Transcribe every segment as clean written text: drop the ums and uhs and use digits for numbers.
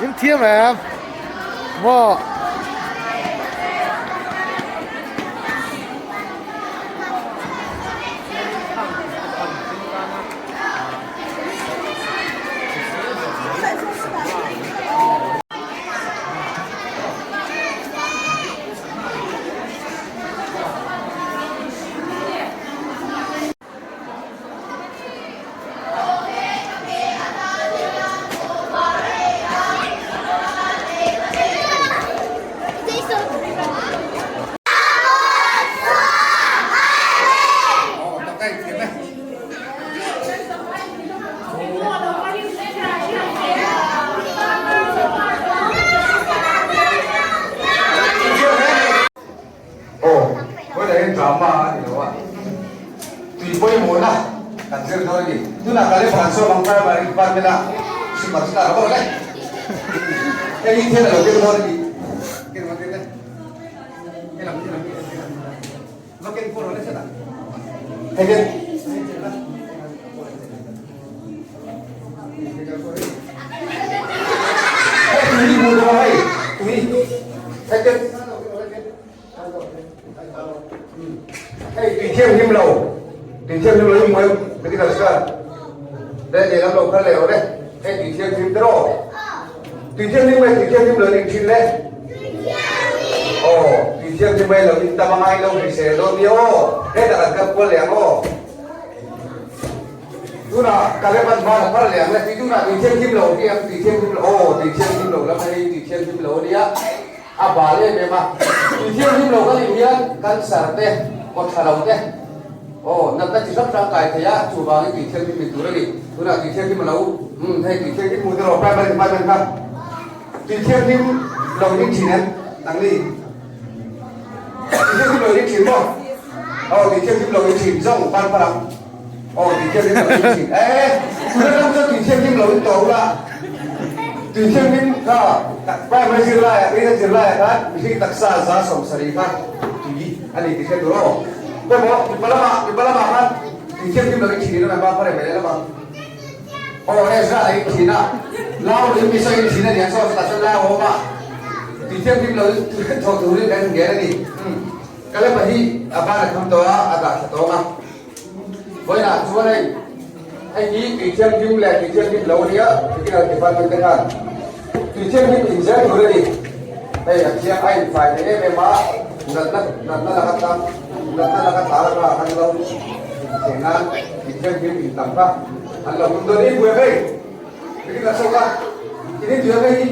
In thiam em? Maw? Aw, vawilah hian drama a ni lo a, tui pawimawhna kan zir dawn a ni. Tunah ka leh pakhat sawn ang primary department a super star a bawk le. Hei hi thian a lo keng dawn a ni. Keng dawn le. Hei lam hi lam hi va keng pawh lo le chetah. Hei hian Hei tui hmu dawn hei tui. Hei ken Hei tui thianghlim lo, tui thianghlim lo hi hmuh em medical chuan le lehlam lo kal leh rawh le, hei tui thianghlim te rawh, tui thianghlim nge tui thianghlim lo in thin le? Aw tui thianghlim mai lo in tam a ngai lo hrisel dawn nia aw, hetah kan kal kual leh ang aw. Tunah Kaleban van a phar leh ang le, tui tunah tui thianghlim lo hi ang tui thianghlim lo aw tui thianghlim lo lam hei tui thianghlim lo ania. A bal em em a, tui thianghlim lo kan in hian cancer te, aw tha lo te, aw natna chi hrang hrang kai thei a, chuvangin tui thianghlim in tur a ni. Tunah tui thianghlim a lo, umm hei tui thianghlim hmu te rawh primary department kha tui thianghlim lo in thin em nangni? Tui thianghlim lo in thin maw? Aw tui thianghlim lo in thin zawng ban phar ang. Aw tui thianghlim lo in thin e, tuna tang chuan tui thianghlim lo in tawh ula, tui thianghlim kha primary zirlai ah rina zirlai ah khan mihring taksa 70% kha tui a ni tih hriat tur aw. Pawimawh mipa lamah mipa lamah khan tui thianghlim lo in thin in a awm a, phare mai leh lamah aw Ezra a in thin a, lau in miso in thin a nia chaw chutah chuan lau a awm a, tui thianghlim lo in thawh turin kan ngen a ni. Kalep-a hi a ban a kham tawh a, a dah thla tawng a. Vawiinah chuan hei, hei hi tui thianghlim leh tui thianghlim lo a nia, Medical Department te khan. Tui thianghlim in zel tur a ni. Hei a thiang a infai thei em em a, natna natna laka tam natna laka tla laka kan lo inchei nan tui thianghlim in tam kha an lo tum dawn i buai hei. Bikin a chhawk a, in tui ang hei hi.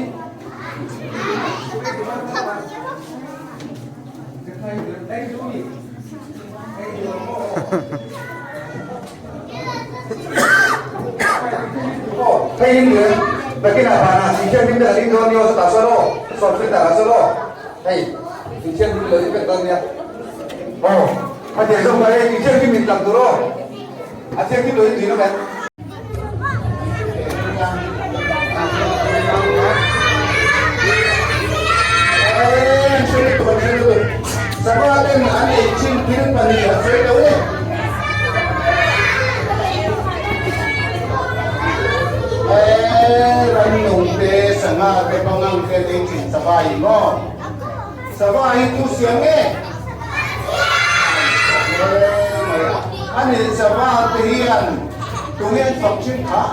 Hei in leh nakinah vanah tui thianghlim te kan in dawn nia aw chutah chuan aw sawn filter ah chuan aw hei tui thianghlim lo in vek dawn nia aw a tiang zawk kha hei tui thianghlim in tlang tur aw a thianghlim lo in tui na mai. Sava ten an ei chin thil pahnih a sawi lo e. Rannung te, sangha te, pangang te an ei thin sava hi maw? Sava hi tu siam nge? A nih sava te hian tunge an fak thin kha?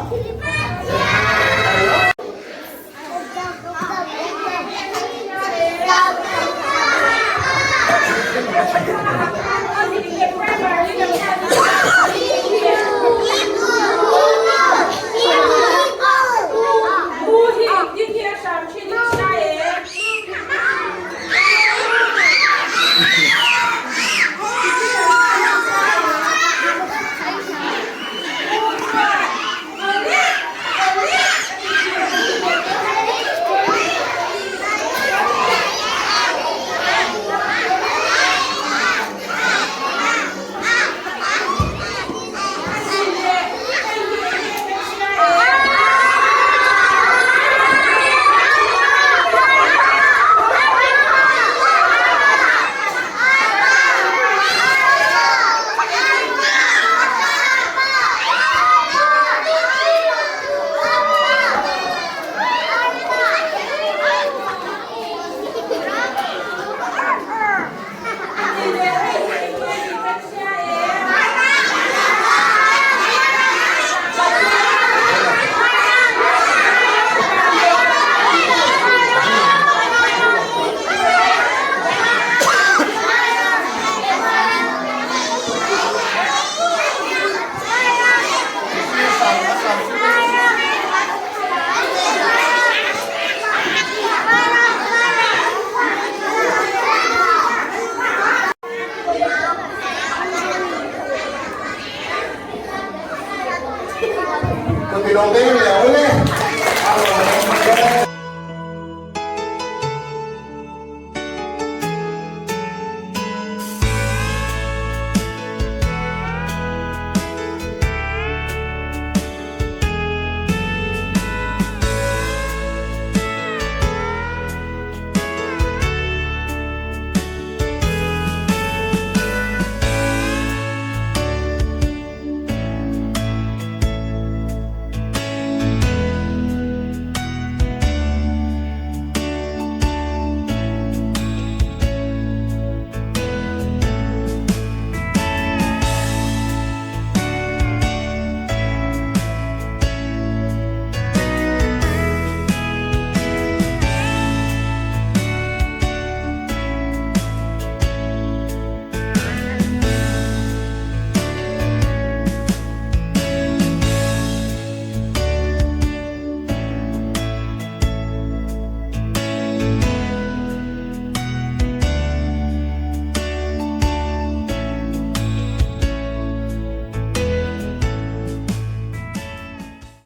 Chuti lo te le.